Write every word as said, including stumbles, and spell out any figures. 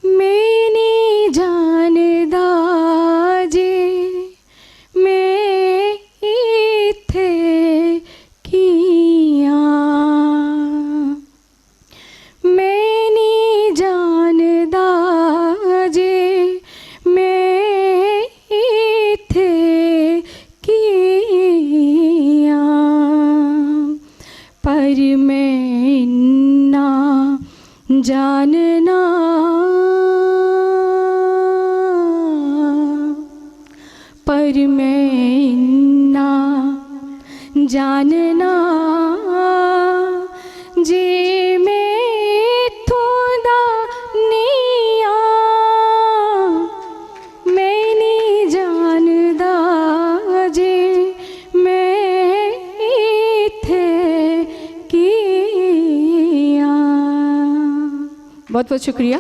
में निं जानदा जे में इत्थै की आं। में निं जानदा जे में इत्थै की आं, पर में इन्ना जानना, पर में इन्ना जानना जे में इत्थूं दा निं आं। में निं जानदा जे में इत्थै की आं। बहुत बहुत शुक्रिया।